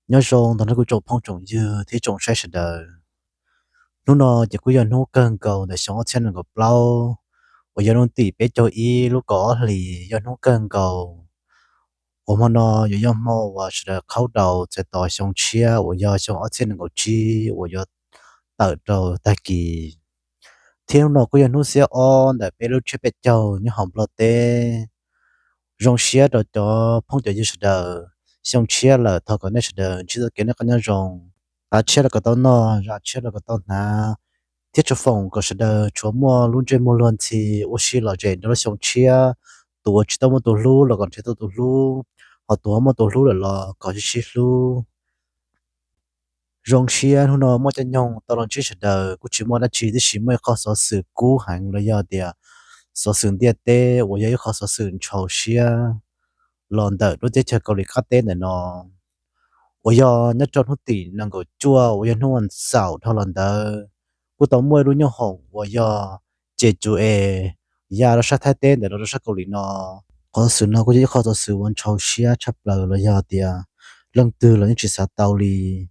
Nyob zoo ntawm no kuv tsoom phooj tsoom ywg thiab tsoom saib sawv daws. Hnub no ces kuj yog hnub kawg nkaus ntawm xyoo ob txhiab nees nkaum plaub uas yog lub tim peb caug ib lub kaum ob hlis, yog hnub kawg nkaus uas hmo no yuav yog hmo uas sawv daws qhaub rau txais tos xyoo tshiab uas yog xyoo ob txhiab nees nkaum tsib uas yuav tawm rau tag kis. Thiab hnub no kuj yog hnub xiab ob ntawm peb lub tshiab peb caug nyob hauv Nplog teb. Zoo siab rau cov phooj cov ywg sawv daws, xyoo tshiab lawm thov kom nej sawv daws ntsib txoj kev noj qab nyob zoo, tav tshiab los kom tau noj, zam tshiab los kom tau hnav, thiab tsuas foom kom sawv daws tsuas muaj lub ntsej muag luag ntxhi ua si lom zem rau lub xyoo tshiab. Tus uas tsis tau muaj tus hlub los kom nrhiav tau tus hlub, ho tus uas muaj tus hlub lawm los kom sib sib hlub. Zoo siab hnub no muaj caij nyoog tau los ntsib sawv daws, kuj tsis muaj dab tsi tiam sis muaj ib qho xov xwm kub heev los yog tias xov xwm ntiaj teb uas yog ib qho xov xwm ntshau siab los ntawm lub teb chaws Kaus Lim qab teb ntawm no, uas yog nyob rau hnub tim nees nkaum cuaj uas yog hnub vas xaum dhau los ntawd, kuj tau muaj ib lub nyoob hoom uas yog ces tsu es ya rau sab Thaib teb ntawm no rau sab Kaus Lim no. Qhov xov xwm no kuj yog ib qho xov xwm uas ntshau siab tshaj plaws los yog tias leej twg los yeej tsis xav tau li,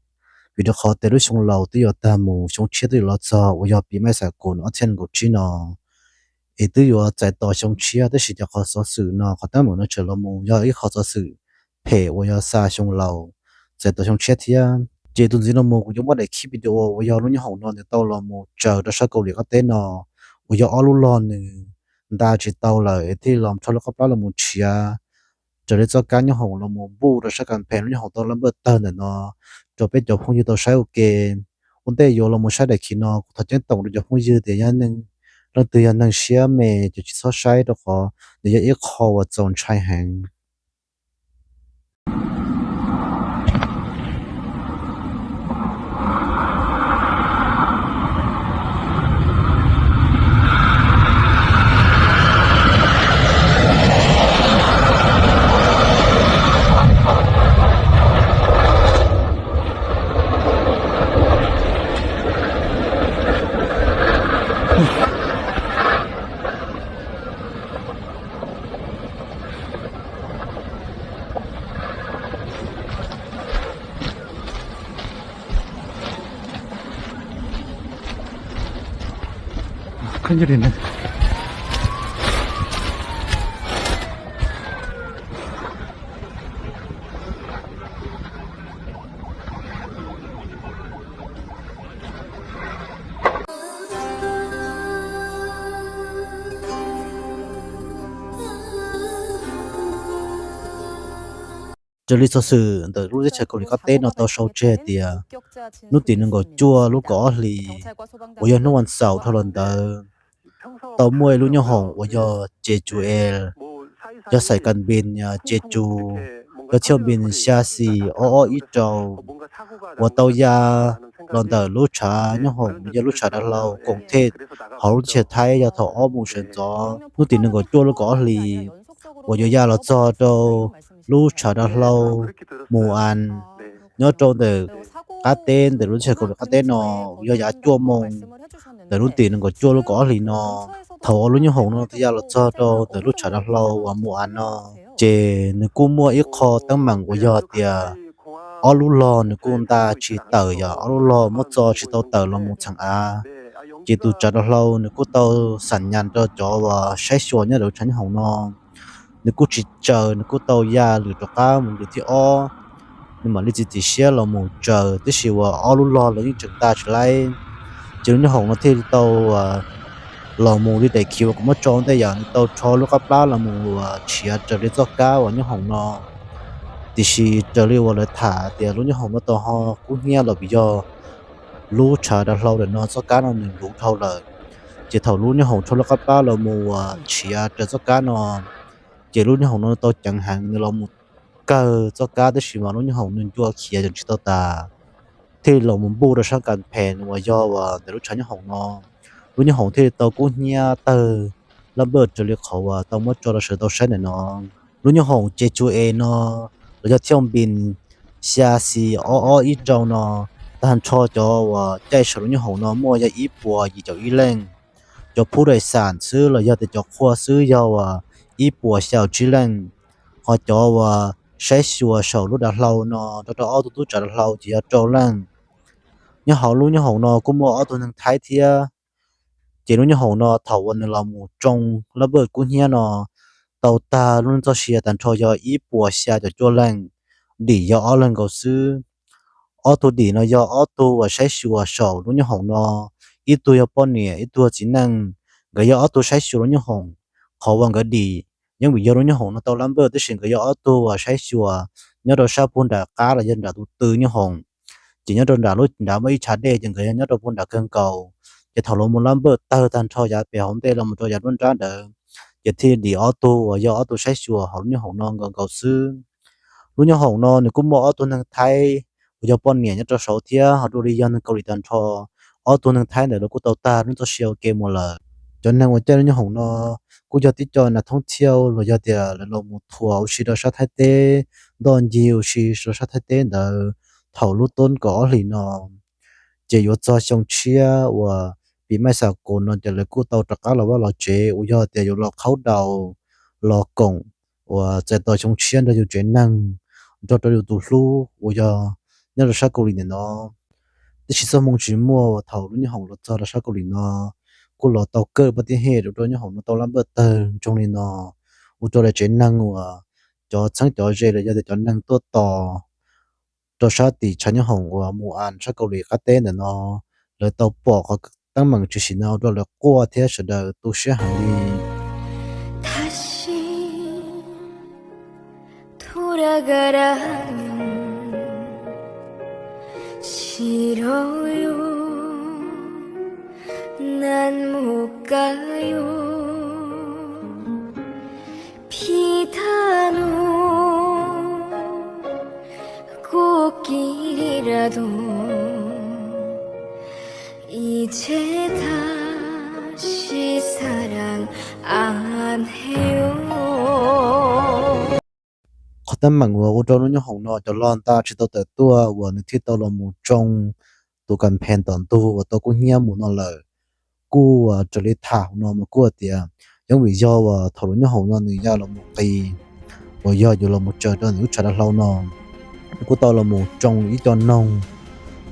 vim rau qhov tias lub xyoo laus twb yuav tag mus, xyoo tshiab twb yuav los txog uas yog pis maj xav kaum ob txhiab nees nkaum tsib no, es twb yuav txais tos xyoo tshiab, tab sis cov qhov xov xwm no qhov teeb meem no tseem los mus yog ib qho xov xwm phem uas yog xa xyoo laus txais tos xyoo tshiab thiab. Ces tus ntxiv no mus kuv yuav muab daim clip video uas yog lub nyoob hoom no nws tau los mus tsaws rau sab Kaus Lim qab teb no, uas yog ob lub log nws nta tsis tau lawm es thiaj los rho lub qab plab los mus tshiav raws li txoj kab nyoob hoom los mus npuj rau sab kas phees lub nyoob hoom tau laj npawj tawg ntawm no rau peb cov phooj ywg tau saib ua ke. Ua ntej yuav los mus saib daim clip no kuv thov ceeb toom rau cov phooj ywg tias yog leej twg yog neeg siab me ces tsis txhob saib rau qhov nws yog ib qho uas txaus ntshai heev. Raws li xov xwm ntawm lub teb chaws Kaus Lim qab teb no tau sau tseg tias hnub tim nees nkaum cuaj lub kaum ob hlis uas yog hnub vas xaum dhau los ntawd, tau muaj ib lub nyoob hoom uas yog ces tsu es yog xais kas npis ces tsu, yog thiaj npis xya xis ob ob ib rau uas tau ya los ntawm lub tshav nyoob hoom yog lub tshav dav hlau koom thej hauv lub teb chaws Thaib yog thaum ob moos sawv ntxov hnub tim nees nkaum cuaj lub kaum ob hlis uas yuav ya los txog rau lub tshav dav hlau Mus As nyob rau ntawm qab teb ntawm lub teb chaws Kaus Lim qab teb no yog yav cuaj moos ntawm hnub tim nees nkaum cuaj lub kaum ob hlis no. Thaum uas lub nyoob hoom no tau ya los txog rau ntawm lub tshav dav hlau uas Mus As no, ces nws kuj muaj ib qho teeb meem uas yog tias ob lub log nws kuj nta tsis tawm, yog ob lub log muab txo tsis tau tawm los mus txheem av. Ces tus tshav dav hlau nws kuj tau xam nyas rau cov uas saib xyuas nyob ntawm lub tshav nyoob hoom no, nws kuj tsis tsaws, nws kuj tau ya lwm rov qab mus lwm thib ob, nws mam li txiav txim siab los mus tsaws, tiam sis uas ob lub log los yeej tseem nta tsis laib. Ces lub nyoob hoom no thiaj li tau los mus li daim khiv uas kuv muab tso ntej yom, nws tau rho lub qab plab los mus tshiav raws li txoj kab uas nyoob hoom no. Tiam sis raws li uas lawv tham tias lub nyoob hoom no tau ho kub hnyiab los vim yog lub tshav dav hlau ntawm no txoj kab no nws luv dhau lawm. Ces thaum lub nyoob hoom rho lub qab plab los mus tshiav raws txoj kab no, ces lub nyoob hoom no tau ceev heev, nws los mus kawg txoj kab, tab sis mas lub nyoob hoom nws ncua khiav tseem tsis tau tas, thiaj li los mus npuj rau sab kas phees uas yog uas ntawm lub tshav nyoob hoom no. Lub nyoob hoom thiaj li tau kub hnyiab tawg laj npawj raws li qhov uas tau muab tso rau sawv daws tau saib ntawm no. Lub nyoob hoom ces tsu es no los yog thiaj npis xya xis ob ob ib rau no, tag nrho cov uas caij saum lub nyoob hoom no muaj yog ib puas yim caum ib leej. Cov phub dais xam xwb los yog tias cov qhua xwb yog uas ib puas xya caum tsib leej. Ho cov uas saib xyuas saum lub dav hlau no rau rau ob tug tub tsav dav hlau ces yog rau leej. Nyob hauv lub nyooj hoom no kuj muaj ob tug neeg Thaib thiab. Ces lub nyooj hoom no thaum uas nws los mus tsoo lab npawj kub hnyiab no tau tag lub neej txoj sia tag nrho yog ib puas xya caum cuaj leej, dim yog ob leeg nkaus xwb. Ob tug dim no yog ob tug uas saib xyuas saum lub nyooj hoom no, ib tug yog poj niam ib tug txiv neej. Nkawd yog ob tug saib xyuas lub nyooj hoom. Qhov uas nkawd dim yeej vim yog lub nyooj hoom no tau lab npawj, tab sis nkawd yog ob tug uas saib xyuas nyob rau sab puag nram qab los yog nram tus tw nyooj hoom. Ces nyob rau nram lub nrad muaj ib tshav dej, ces nkawd yog nyob rau puag nram kawg nkaus. Ces thaum los mus lab npawj tawg tag nrho yav pem hauv ntej los mus rau yav nruab nrab ntawd, ces thiaj dim ob tug uas yog ob tug saib xyuas hauv lub nyooj hoom no nkaus nkaus xwb. Lub nyooj hoom no nws kuj muaj ob tug neeg Thaib uas yog poj niam nyob rau saud thiab, ho dua li yog neeg Kaus Lim tag nrho. Ob tug neeg Thaib ntawd los kuj tau tag lub neej txoj sia ua ke mus lawm. Cov neeg uas caij lub nyooj hoom no kuj yog tib co nas thoob thiauj los yog tias lawv los mus thuam ua si rau sab Thaib teb, ntoj ncig ua si rau sab Thaib teb ntawd thaum lub tub kaum ob hlis no. Ces yuav txog xyoo tshiab uas pis maij xa kus no ces lawv kuj tau rov qab los vaj los tsev uas yog tias yuav los qhaub daus, los koom uas txais tos xyoo tshiab nrog yus tsev neeg, nrog rau yus tus hlub uas yog nyob rau sab Kaus Lim ntawm no. Tab sis txoj hmoo tsis muaj uas thaum lub nyooj hoom los txog rau sab Kaus Lim no kuj los tau kawj paj tib hem rau rau nyooj hoom no tau lab npawj tawg ntsoog li no, ua rau lawv tsev neeg uas cov txheeb cov ze los yog tias cov neeg tuaj tos rau sab tim tshav nyooj hoom uas Mus As sab Kaus Lim qab teb ntawm no, lawv tau pom qhov teeb meem tshwm sim no ua rau lawv quaj thiab sawv daws tu siab heev li. Qhov teeb meem uas ua rau lub nyooj hoom no cov hluas nta tsis tau tawm tuaj uas nws thiaj tau los mus tsoo tus kas phees tom ntug uas tau kub hnyiab mus no lawm. Kuj raws li tham no mas kuj tias, yeej vim yog uas thaum lub nyooj hoom no nws ya los mus qis uas yog yuav los mus tsaws rau ntawm lub tshav dav hlau no, kuj tau los mus tsoo ib co noog,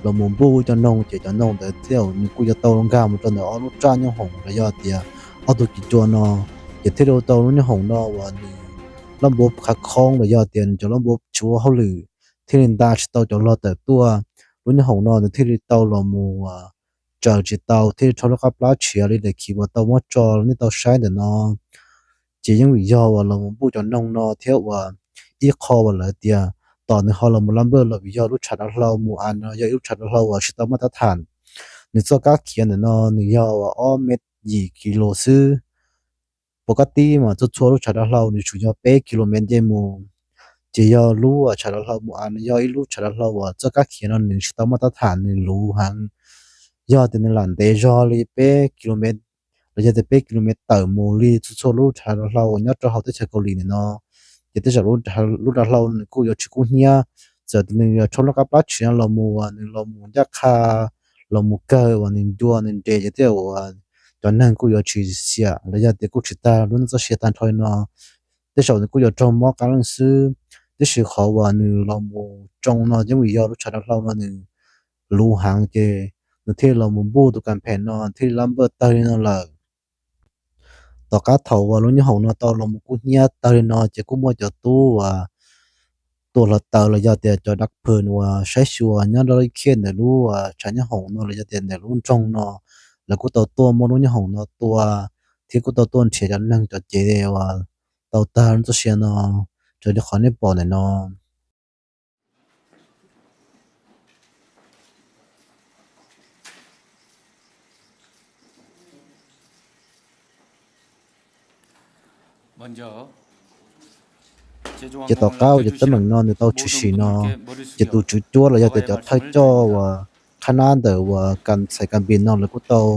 los mus npuj ib co noog, ces cov noog ntawd thiab nws kuj yuav tau nkag mus rau ntawm ob lub raj nyooj hoom los yog tias ob tug kis cua no, ces thiaj li tau lub nyooj hoom no uas nws lab npuav qhav khoob los yog tias nws cov lab npuav tsis ua hauj lwm, thiaj li nta tsis tau cov hluas tawm tuaj. Lub nyooj hoom no nws thiaj li tau los mus tsaws tsis tau, thiaj li rho lub qab plab tshiav li daim khiv uas tau muab tso nej tau saib ntawm no. Ces yeej vim yog uas los mus npuj cov noog no thiab uas ib qho uas lawv tias tom nws ho los mus lab npawj los vim yog lub tshav dav hlau Mus As no yog ib lub tshav dav hlau uas tsis tau maj tab tham. Nws txoj kab khiav ntawm no nws yog uas ob mev yim kis lus xwb. Pov kab tib mas txhua txhua lub tshav dav hlau nws tsuas yog peb kis lus mev nce mus. Ces yog lub tshav dav hlau Mus As no yog ib lub tshav dav hlau uas txoj kab khiav no nws tsis tau maj tab tham, nws luv heev. Yog tias nws lam ntev zog li peb kis lus mev los yog tias peb kis lus mev tawm mus li txhua txhua lub tshav dav hlau uas nyob rau hauv teb chaws Kaus Lim ntawm no, ces tej zaum lub dav hlau nws kuj yuav tsis kub hnyiab. Txawm tias nws yuav rho lub qab plab tshiav no los mus uas nws los mus ncaj qha, los mus kawg uas nws ncua nws nres ces tej zaum uas cov neeg kuj yuav tsis xiam los yog tias kuj tsis tag lub neej txoj sia tag nrho li no. Tej zaum nws kuj yuav raug mob qee leej xwb. Tiam sis qhov uas nws los mus tsoo no yeej vim yog lub tshav dav hlau no nws luv heev ces nws thiaj li los mus npuj tus kas phees no thiaj li lab npawj tawg li no lawm. Tom qab thaum uas lub nyooj hoom no tau los mus kub hnyiab tawg li no ces kuj muaj cov tub uas tua hluav taws los yog tias cov dav phwm uas saib xyuas nyob rau ib khiaj ntawm lub tshav nyooj hoom no los yog tias ntawm lub nroog no, lawv kuj tau tuaj muab lub nyooj hoom no tua, thiab kuj tau tuaj nrhiav cov neeg cov cev uas tau tag lub txoj sia no, raws li qhov nej pom ntawm no. Ces tom qab uas cov teeb meem no nws tau tshwm sim no, ces tus tswv cuab los yog tias cov thawj coj uas qhab nab ntawm uas kas xais kas npis no lawv kuj tau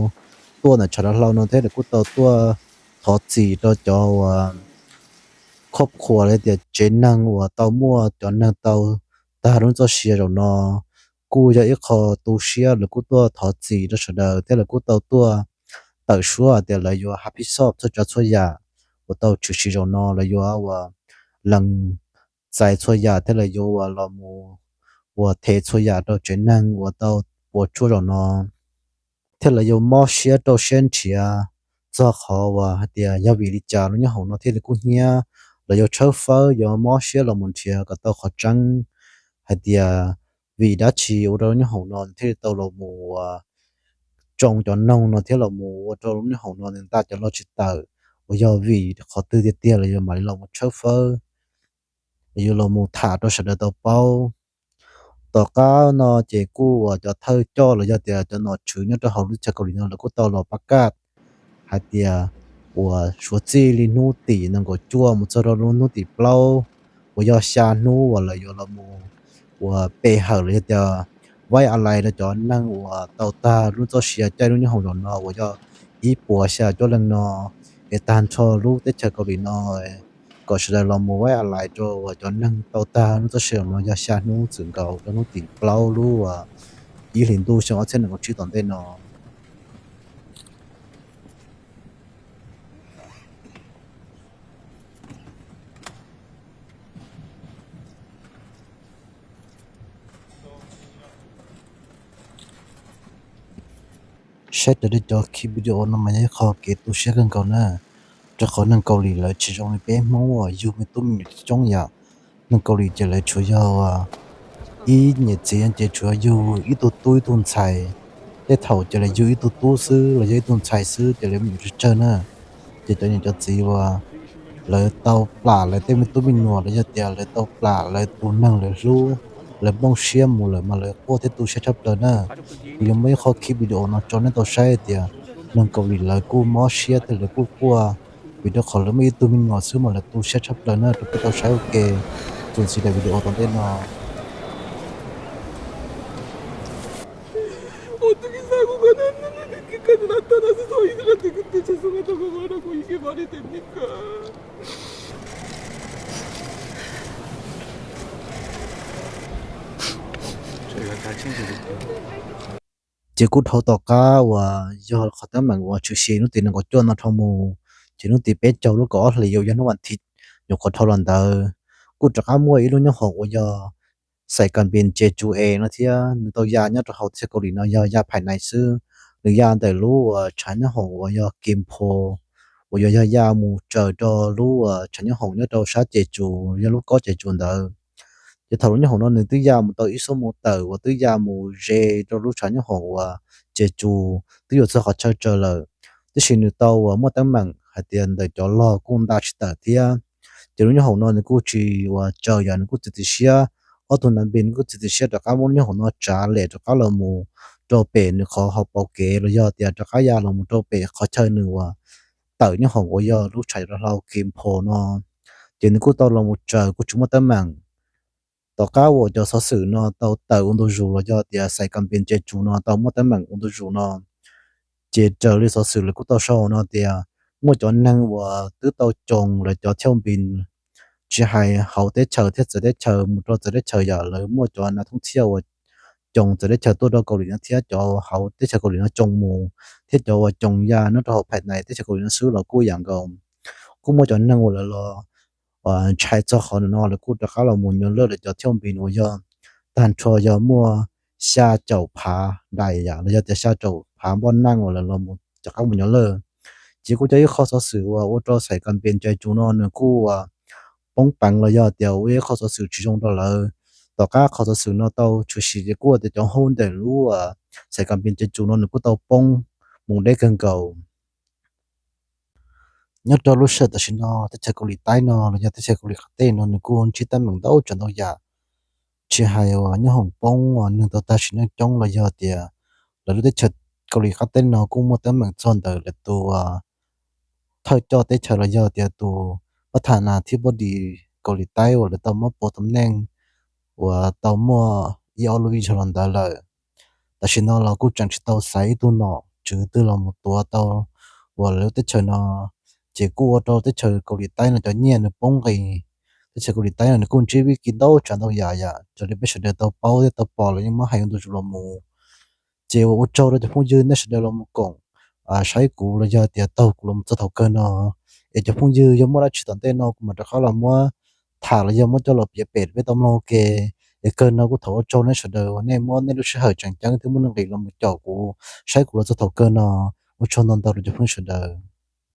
tuaj ntawm tshav dav hlau no thiab lawv kuj tau tuaj thov txim rau cov uas khoj khuas los yog tias tsev neeg uas tau muaj cov neeg tau tag lub txoj sia zaum no. Kuj yog ib qho tu siab, lawv kuj tuaj thov txim rau sawv daws thiab lawv kuj tau tuaj tawm suab tias lawv yuav hab phij xoj txhua tsav txhua yam uas tau tshwm sim zaum no, lawv yuav ua lees txais txhua yam thiab lawv yuav ua los mus ua them txhua yam rau tsev neeg uas tau puas tsuaj zaum no, thiab lawv yuav mob siab rau siab nrhiav txog qhov uas hais tias yog vim li cas lub nyob hoom no thiaj li kub hnyiab. Lawv yuav tshawb fawb, yuav mob siab los mus nrhiav kom tau qhov tseeb hais tias vim dab tsi ua rau lub nyob hoom no thiaj li tau los mus ua tsoo cov noog no thiab los mus ua rau lub nyob hoom no nws nta cov loj tsis tawm, uas yog vim qhov twg tiag tiag los yuav mam li los mus tshawb fawb, yuav los mus tham rau sawv daws tau paub. Tom qab no ces kuj uas cov thawj coj los yog tias cov nom tswv nyob rau hauv lub chaw Kaus Lim no lawv kuj tau los pab kaj hais tias uas suav txij li hnub tim nees nkaum cuaj mus txog rau lub hnub tim plaub uas yog xya hnub uas lawv yuav los mus uas pe hawm los yog tias vaib a lais rau cov neeg uas tau tag lub txoj sia caij lub nyob hoom zaum no uas yog ib puas xya cuaj leej no, es tag nrho lub teb chaws Kaus Lim no, kom sawv daws los mus vaib a lais rau uas cov neeg tau tag lub txoj sia zaum no yog xya hnub txwm nkaus rau hnub tim plaub lub ib hlis ntuj xyoo ob txhiab nees nkaum tsib tom ntej no. Saib raws li cov clip video no mas yog ib qho kev tu siab kawg nkaus na, rau qhov neeg Kaus Lim lawv tsis zoo li peb Hmoob uas yug me tub me nyuam coob yam. Neeg Kaus Lim ces lawv tsuas yog ib niam txiv ces tsuas yog yug ib tug tub ib tug ntxhais. Tej thaum ces lawv yug ib tug tub xwb los yog ib tug ntxhais xwb ces lawv me nyuam tsawg tsawg na. Ces cov niam cov txiv uas lawv tau plam lawv tej me tub me nyuam los yog tias lawv tau plam lawv tus neeg lawv hlub, lawv nplooj siab mus lawm mas lawv quaj thiab tu siab tshaj plaws na. Kuv yuav muab ib qho clip video no tso nej tau saib tias neeg Kaus Lim lawv kuj mob siab thiab lawv kuj quaj vim rau qhov lawv muaj ib tug me nyuam xwb mas lawv tu siab tshaj plaws na. Rau peb tau saib ua ke txuas ntxiv daim video tom ntej no. Ces kuj dhau tom qab uas yog qhov teeb meem uas tshwm sim hnub tim nees nkaum cuaj no dhau mus, ces hnub tim peb caug lub kaum ob hlis uas yog hnub vas thiv nyuam qhuav dhau los ntawd, kuj rov qab muaj ib lub nyob hoom uas yog Xais Kas Npis Ces Tsus Es no thiab. Nws tau ya nyob rau hauv teb chaws Kaus Lim no yog ya phais nais xwb. Nws ya ntawm lub uas tshav nyob hoom uas yog Kis Nphos, uas yog yog ya mus tsaws rau lub uas tshav nyob hoom nyob rau sab Ces Tsus, yog lub kob Ces Tsus ntawd. Ces thaum lub nyob hoom no nws twb ya mus tau ib xuab moos tawm uas twb ya mus ze rau lub tshav nyob hoom uas Ces Tsus twb yuav txog qhov chaw tsaws lawm. Tiam sis nws tau uas muaj teeb meem hais tias ntawm cov log kuj nta tsis tawm thiab. Ces lub nyob hoom no nws kuj tsis uas tsaws yom, nws kuj txiav txim siab, ob tug nav npis nws kuj txiav txim siab rov qab muab lub nyob hoom no tsav lem rov qab los mus rau pem nws qhov hauv paus kev los yog tias rov qab ya los mus rau pem qhov chaw nws uas tawm nyob hoom uas yog lub tshav hlau Kis Nphos no. Ces nws kuj tau los mus tsaws kuj tsis muaj teeb meem. Tom qab uas cov xov xwm no tau tawm ua ntu zus los yog tias Xais Kas Npis Ces Tsus no tau muaj teeb meem ua ntu zus no, ces raws li xov xwm lawv kuj tau sau no tias muaj cov neeg uas twb tau coo lawv cov thauj npis, tsis hais hauv teb chaws thiab txawv teb chaws mus rau txawv teb chaws yom, lawv muaj cov nav thoob thiaj uas coo txawv teb chaws tuaj rau Kaus Lim no thiab cov hauv teb chaws Kaus Lim no coo mus, thiab cov uas coo ya nyob rau hauv phais nais teb chaws Kaus Lim no xwb los kuj yam nkaus. Kuj muaj cov neeg uas lawv los ntshai txog qhov no lawv kuj rov qab los mus nyuaj lawj lawv cov thauj npis uas yog tag nrho yog muaj xya caum phav dais yam los yog tias xya caum phav npoj neej uas lawv los rov qab mus nyuaj lawj. Ces kuj cov ib qho xov xwm uas ua rau Xais Kas Npis Ces Tsus no nws kuj poob peev los yog tias ua ib qho xov xwm tsis zoo rau lawv. Tom qab qhov xov xwm no tau tshwm sim ces kuj tias cov hoob ntawm lub Xais Kas Npis Ces Tsus no nws kuj tau poob mus deb kawg nkaus. Nyob rau lub sij hawm tam sim no teb chaws Kaus Lim Taib no los yog teb chaws Kaus Lim qab teb no nws kuj ntsib teeb meem ntau tsav ntau yam, tsis hais uas nyob hoom poob uas neeg tau tag sim neej coob los yog tias lawv lub teb chaws Kaus Lim qab teb no kuj muaj teeb meem txog ntawm lawv tus thawj coj teb chaws los yog tias tus pab tham nas thib pab dis Kaus Lim Taib uas lawv tau muab pauv tom neej uas tau muaj ib ob lub vij zog los ntawd lawm. Tam sim no los kuj tseem tsis tau xaiv ib tug nom tswv twg los mus tuav tau uas lawv lub teb chaws no, ces kuj ua rau teb chaws Kaus Lim Taib no cov nyiaj nws poob nqis. Teb chaws Kaus Lim Taib no nws kuj ntsib vij kis ntau tsav ntau yam yam raws li peb sawv daws tau paub thiab tau pom los yeej muab hais ua ntu zus los mus. Ces ua tsaug rau cov phooj ywg nej sawv daws los mus koom saib kuv los yog tias taug kuv los txog thaum kawg no. Es cov phooj ywg yog muaj dab tsi tom ntej no kuv mam rov qab los muab tham los yog muab coj los piav pem rau peb tau mloog ua ke. Es kawg no kuj thov ua tsaug nej sawv daws uas nej muab nej lub sij hawm tseem ceeb thiab muaj nuj nqis los mus caum kuv, saib kuv los txog thaum kawg no. Ua tsaug ntau ntau rau cov phooj ywg sawv daws.